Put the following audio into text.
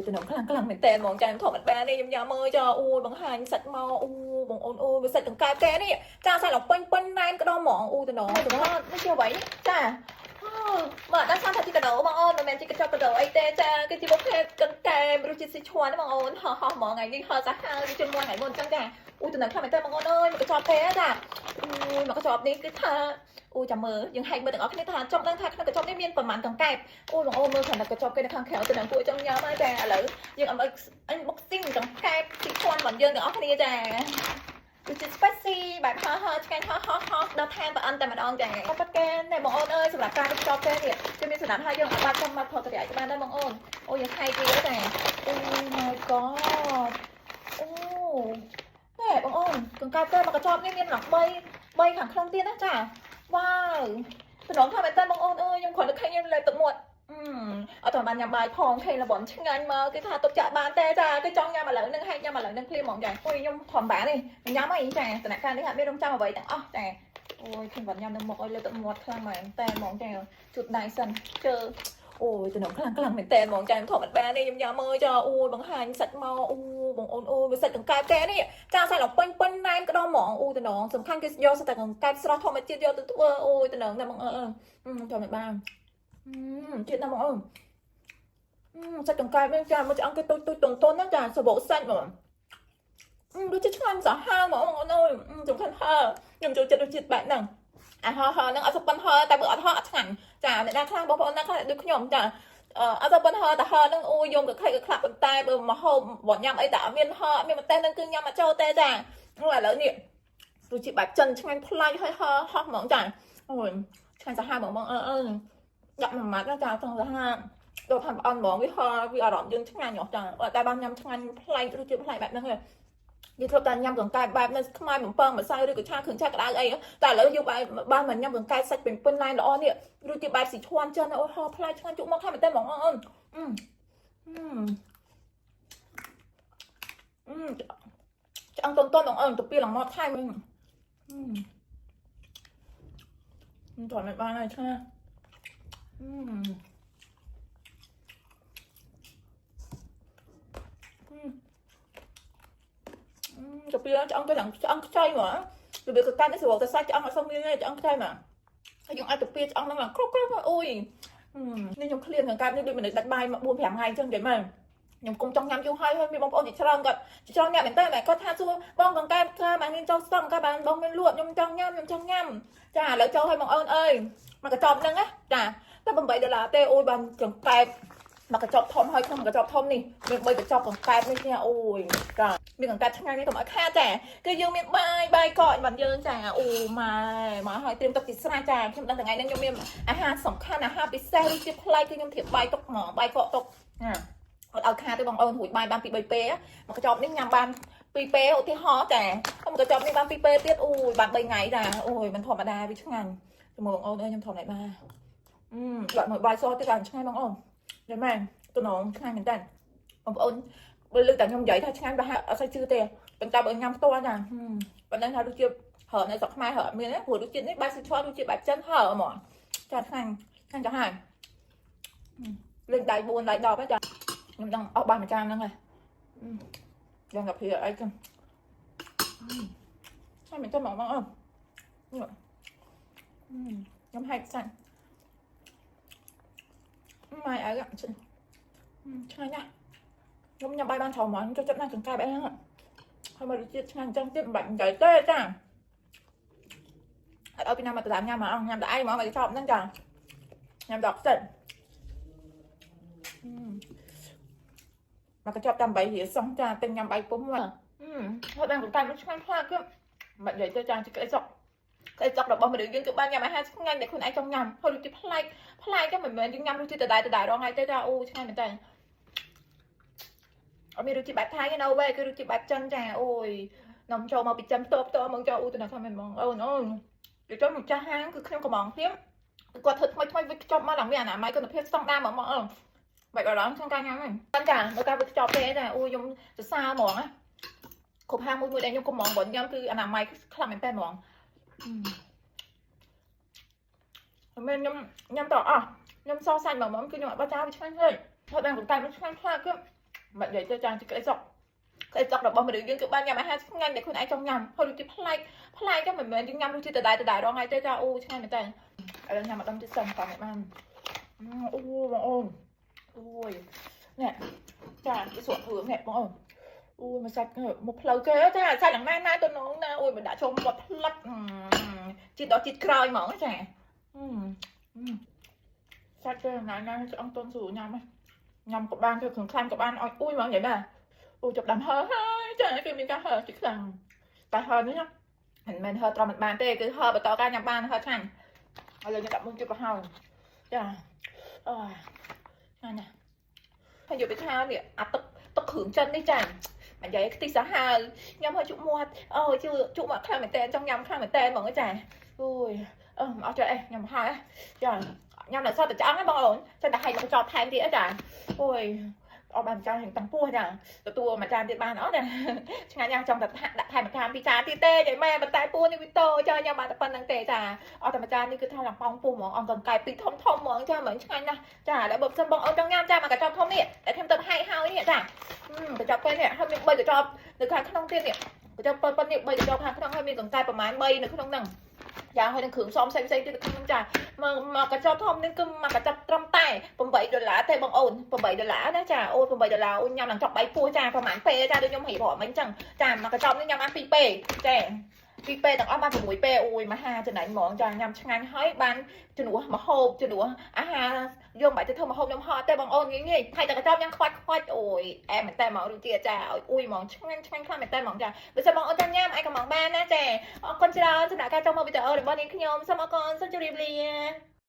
តំណងខ្លាំងខ្លាំងមែនតើហ្មងចាខ្ញុំធម្មតានេះខ្ញុំញ៉ាំមើលចាអូយបង្ហាញសាច់មកអូបងអូនអូយវាសាច់កង្កែបកែនេះចាសាច់ឡើងពេញពេញណែនក្តោហ្មងអូតំណងតំណងនេះជាអ្វីចាមកដល់ឆានថាជាកដោបងអូនមិនមែនជាកញ្ចប់កដោអីទេចាគឺជាប្រភេទកង្កែបរសជាតិស៊ីឈួនបងអូនហោះហោះហ្មងថ្ងៃនេះហោះសាហាវវាជន់មួយថ្ងៃមុនអញ្ចឹងចាអូតំណងខ្លាំងមែនតើបងអូនអើយមកកញ្ចប់ទេចាអូយមកកញ្ចប់នេះគឺថាអូចាំមើលយើងហែកមើលទាំងអស់គ្នាថាចង់ដឹងថាក្នុងកញ្ចប់នេះមានប្រមាណកង្កែបអូបងអូនមើលគ្រាន់តែកញ្ចប់គេនៅខាងក្រៅទៅនឹងពួកចង់ញ៉ាំហើយចាឥឡូវយើងអ unboxing កង្កែបស៊ីឈួនរបស់យើងទាំងអស់គ្នាចាគឺជា spicy បែបហោះហោះឆ្ងាញ់ហោះហោះហោះដល់ថែមប្រអិនតែម្ដងចាក៏ប៉ាត់កែណែបងអូនអើយសម្រាប់ការវេចខ្ចប់គេនេះគឺមានសម្រាប់ឲ្យយើងអត់បាច់ចាំបាច់ថតតរិយាបានដែរបងអូនអូយើងហែកវាចាអូ my god អូណែបងអូនកង្កែបគេមកកញ្ចប់នេះមានឡើង3 3ខាងក្នុងទៀតណាចាវ៉ាវតំណងថាមែនតើបងអូនអើយខ្ញុំគ្រាន់តែឃើញខ្ញុំលេបទឹកមាត់អឺអត់បានញ៉ាំបាយផងឃើញលបនឆ្ងាញ់មកគឺថាទុកចាក់បានទេចាគឺចង់ញ៉ាំឥឡូវនឹងហែកញ៉ាំឥឡូវនឹងភ្លាមហ្មងចាអូយខ្ញុំធម្មតានេះញ៉ាំអីចាតំណាក់ការនេះអត់មានរងចាំអ្វីទាំងអស់ចាអូយខ្ញុំបាត់ញ៉ាំនៅមុខអើយលេបទឹកមាត់ខ្លាំងមែនតែហ្មងចាជូតដៃសិនជើអូយតំណងខ្លាំងខ្លាំងមែនតើហ្មងចាខ្ញុំធម្មតានេះខ្ញុំញ៉ាំមើលចាអូយបង្ហាញសាច់មកអូបងអូនអូយវាសាច់កង្កែបកែនេះចាសាច់ឡើងពេញពេញណែនក្តោហ្មងអូតំណងសំខាន់គឺយកសិតតែកង្កែបស្រស់ធម្មជាតិយកទៅធ្វើអូយតំណងណាបងអើធម្មតាជាតិណាបងអូនសាច់កង្កែបនេះចាមកឆ្អឹងគេទូចទូចតុនតុនណាចាសបកសាច់ហ្មងដូចជាឆ្ងាញ់សាហាវហ្មងបងអូនអើយសំខាន់ហើខ្ញុំចូលចិត្តរសជាតិបែបហ្នឹងអាហោហោហ្នឹងអត់សុប៉ិនហើតែបើអត់ហោអត់ឆ្ងាញ់ចាអ្នកណាខ្លះបងប្អូនណាខ្លះដូចខ្ញុំចាអត់ទៅប៉ុនហើតែហើហ្នឹងអូយយំក៏ខិចក៏ខ្លាប់ប៉ុន្តែបើមកហូបបើញ៉ាំអីតែអត់មានហើអត់មានម្ទេសហ្នឹងគឺញ៉ាំអត់ចូលទេចាអូឥឡូវនេះរសជាតិបែបចិនឆ្ងាញ់ប្លែកហើយហើហោះហ្មងចាអូយឆ្ងាញ់សាហាវហ្មងបងអើអើដាក់មួយម៉ាត់ចាចង់សាហាវដល់ថាប្អូនហ្មងវាហើវាអារម្មណ៍យើងឆ្ងាញ់ហ៎ចាតែបានញ៉ាំឆ្ងាញ់ប្លែករសជាតិប្លែកបែបហ្នឹងឯងយើងធ្លាប់តែញ៉ាំកង្កែបបែបនៅខ្មែរបំពងម្សៅឬក៏ឆាគ្រឿងឆាក្តៅអីតែឥឡូវយើងបែបបានមកញ៉ាំកង្កែបសាច់ពេញពេញណែនល្អនេះរសជាតិបែបស៊ីឈួនចិនអូហោប្លែកឆ្ងាញ់ជក់មកខ្លាំងមែនតើហ្មងអូនអឺអឺឆ្អឹងតុនតុនបងអូនទៅពីឡើងមកថៃវិញអឺថតមិនបានហើយឆ្ងាអឺទៅពីឆ្អឹងទៅឡើងឆ្អឹងខ្ចីហ្មងរបៀបកកាន់នេះស្រួលតែសាច់ឆ្អឹងអត់សូវមានទេឆ្អឹងខ្ចីហ្មងហើយយើងអាចទៅពីឆ្អឹងហ្នឹងឡើងគ្រប់គ្រប់អូយនេះខ្ញុំឃ្លានកង្កែបនេះដូចមនុស្សដាច់បាយមក4 5ថ្ងៃអញ្ចឹងនិយាយមែនខ្ញុំគុំចង់ញ៉ាំយូរហើយហើយមានបងប្អូនជាច្រើនគាត់ជាច្រើនអ្នកមែនតើតែគាត់ថាសួរបងកង្កែបថាបានមានចូលស្តុកកង្កែបបានបងមានលក់ខ្ញុំចង់ញ៉ាំខ្ញុំចង់ញ៉ាំចាឥឡូវចូលឲ្យបងអូនអើយមកកញ្ចប់ហ្នឹងណាចាតែ8ដុល្លារទេអូយបានកង្កែបមកកញ្ចប់ធំហើយក្នុងកញ្ចប់ធំនេះមាន3កញ្ចប់កង្កែបនេះចាអូយចាមានកង្កែបឆ្ងាញ់នេះកុំឲ្យខាតចាគឺយើងមានបាយបាយកកបានយើងចាអូម៉ែមកហើយត្រៀមទឹកជាស្រាចាខ្ញុំដឹងថ្ងៃនេះខ្ញុំមានអាហារសំខាន់អាហារពិសេសឬជាប្លែកគឺខ្ញុំត្រៀមបាយទុកហ្មងបាយកកទុកណាអត់ឲ្យខាតទេបងអូនរួចបាយបានពី3ពេលមកកញ្ចប់នេះញ៉ាំបាន2ពេលឧទាហរណ៍ចាមកកញ្ចប់នេះបាន2ពេលទៀតអូយបាន3ថ្ងៃចាអូយមិនធម្មតាវាឆ្ងាញ់ជាមួយបងអូនអើយខ្ញុំធម្មតាបាទអឺដាក់មួយបាយសទៀតបានឆ្ងាញ់បងអូនយល់មែនតំណងឆ្ងាញ់មែនតើបងប្អូនបើលើកតែខ្ញុំនិយាយថាឆ្ងាញ់ប្រហែលអត់សូវជឿទេប៉ុន្តែបើញ៉ាំផ្ទាល់ចាប៉ុន្តែថាដូចជាហើនៅស្រុកខ្មែរហើអត់មានទេព្រោះរសជាតិនេះបែបស៊ីឈួនរសជាតិបែបចិនហើហ្មងចាឆ្ងាញ់ឆ្ងាញ់ចាស់ហើយលេងដៃ4ដៃ10ហ្នឹងចាខ្ញុំដឹងអស់បាយមួយចានហ្នឹងហើយយ៉ាងកាហ្វេអីចឹងឆ្ងាញ់មែនតើហ្មងបងអូនខ្ញុំហែកសាច់ម៉ែអើឆ្ងាញ់ណាស់ខ្ញុំញ៉ាំបាយបានច្រើនហ្មងចូលចិត្តណាស់កង្កែបអីហ្នឹងហើយមករសជាតិឆ្ងាញ់អញ្ចឹងទៀតមិនបាច់និយាយទេចាអត់ឲ្យពីណាមកទៅតាមញ៉ាំមកញ៉ាំតែឯងហ្មងមកចប់ហ្នឹងចាញ៉ាំដល់ខ្សិតមកកញ្ចប់តាម8រៀលសោះចាទិញញ៉ាំបាយពុំមកហើយបានកង្កែបឆ្ងាញ់ខ្លាំងគឺមិននិយាយទៅចាជាក្តីសុខក្តីសុខរបស់មនុស្សយើងគឺបានញ៉ាំអាហារឆ្ងាញ់ដែលខ្លួនឯងចង់ញ៉ាំហើយរសជាតិប្លែកប្លែកហ្នឹងមិនមែនយើងញ៉ាំរសជាតិដដែលដដែលរាល់ថ្ងៃទេចាអូឆ្ងាញ់មែនតើអត់មានរសជាតិបែបថៃទេនៅវេគឺរសជាតិបែបចិនចាអូយនំចូលមកពីចិនផ្ទាល់ផ្ទាល់មកចូលអូទៅណាថាមែនហ្មងអូនអូននិយាយទៅម្ចាស់ហាងគឺខ្ញុំកំងភ្លាមគាត់ធ្វើថ្មីថ្មីវិចខ្ចប់មកឡើងមានអនាម័យគុណភាពស្តង់ដារហ្មងបងអូនបែបអារម្មណ៍ក្នុងការញ៉ាំហ្នឹងចានៅការវិចខ្ចប់ទេចាអូខ្ញុំសរសើរហ្មងណាគ្រប់ហាងមួយមួយដែលខ្ញុំកំងបើញ៉ាំគឺអនាម័យខ្លាំងមែនតើហ្មងមិនខ្ញុំញ៉ាំតអស់ខ្ញុំសសាច់ហ្មងគឺខ្ញុំអត់បាច់ចោលវាឆ្ងាញ់ទេហើយបានកង្កែបឆ្ងាញ់ខ្លាំងគឺ មិននិយាយទៅចាក្តីសុខក្តីសុខរបស់មនុស្សយើងគឺបានញ៉ាំអាហារឆ្ងាញ់ដែលខ្លួនឯងចង់ញ៉ាំហើយរសជាតិប្លែកប្លែកចឹងមិនមែនយើងញ៉ាំរសជាតិដដែលដដែលរាល់ថ្ងៃទេចាអូឆ្ងាញ់មែនតើឥឡូវញ៉ាំម្ដងទៀតសិនតោះបានអូបងអូនអូយនេះចាគេស្រក់គ្រឿងនេះបងអូនអូយមកសាច់មកផ្លូវគេចាសាច់យ៉ាងណាណាទៅនងណាអូយមិនដាក់ចូលមាត់ផ្លិតជាតិដល់ជាតិក្រោយហ្មងចាសាច់គេណាណាឆ្អឹងតុនស្រួលញ៉ាំញ៉ាំក៏បានគឺគ្រឿងខ្លាញ់ក៏បានឲ្យអួយហ្មងនិយាយបាទអូចាប់ដាំហើហើយចាគឺមានការហើជាខ្លាំងតែហើនេះណាមិនមែនហើត្រង់មិនបានទេគឺហើបន្តការញ៉ាំបានហើឆ្ងាញ់ឥឡូវខ្ញុំដាក់មុខជិះប្រហើយចាអូឆ្ងាញ់ណាស់ហើយយកទៅថានេះអាទឹកទឹកគ្រឿងចិននេះចាមិននិយាយខ្ទិះសាហាវញ៉ាំហើយជក់មាត់អូជក់ជក់មាត់ខ្លាំងមែនតើចង់ញ៉ាំខ្លាំងមែនតើហ្មងចាអូយអឺអត់ចេះអីញ៉ាំហើយចាញ៉ាំដល់សតតែឆ្អឹងហ្នឹងបងអូនចឹងតែហែកមកចោតថែមទៀតចាអូយអត់បានចានតាំងពោះចាទទួលមួយចានទៀតបានអត់ណាឆ្ងាញ់ញ៉ាំចង់តែដាក់ថែមមួយចានពីរចានទៀតទេចៃម៉ែប៉ុន្តែពោះនេះវាតូចចាញ៉ាំបានតែប៉ុណ្្នឹងទេចាអត់តែមួយចាននេះគឺថាឡើងប៉ោងពោះហ្មងអង្គកង្កែបពីរធំធំហ្មងចាមិនឆ្ងាញ់ណាស់ចាแล้วបើសិនបងអូនចង់ញ៉ាំចាមកកញ្ចប់ធំនេះតែខ្ញុំទៅហែកហើយនេះចាកញ្ចប់ពេលនេះហើយមាន3កញ្ចប់នៅខាងក្នុងទៀតនេះកញ្ចប់ប៉ុណ្នេះ3កញ្ចប់ខាងក្នុងហើយមានកង្កែបប្រហែល3នៅក្នុងហ្នឹងយ៉ាហើយនឹងគ្រឿងផ្សំផ្សេងផ្សេងទៀតនៅក្នុងហ្នឹងចាមកមកកញ្ចប់ធំនេះគឺមកកញ្ចប់ត្រឹមតែ8ដុល្លារទេបងអូន8ដុល្លារណាចាអូន8ដុល្លារអូនញ៉ាំឡើងចប់3ពោះចាប្រហែលពេលចាដូចខ្ញុំរៀបរាប់មិញចឹងចាមកកញ្ចប់នេះញ៉ាំបាន2ពេលចាពីរពេលទាំងអស់បាន6ពេលអូយមហាចំណេញហ្មងចាញ៉ាំឆ្ងាញ់ហើយបានជំនួសមហូបជំនួសអាហារយកមិនបាច់ទៅធ្វើម្ហូបខ្ញុំហត់ទេបងអូនងាយងាយហើយតែកញ្ចប់ញ៉ាំខ្វាច់ខ្វាច់អូយអែមែនតើហ្មងរសជាតិចាឲ្យអ៊ុយហ្មងឆ្ងាញ់ឆ្ងាញ់ខ្លាំងមែនតើហ្មងចាបើសិនបងអូនចង់ញ៉ាំអាចកំងបានណាចាអរគុណច្រើនសម្រាប់ការចូលមកវីដេអូរបស់នាងខ្ញុំសូមអរគុណសូមជម្រាបលា។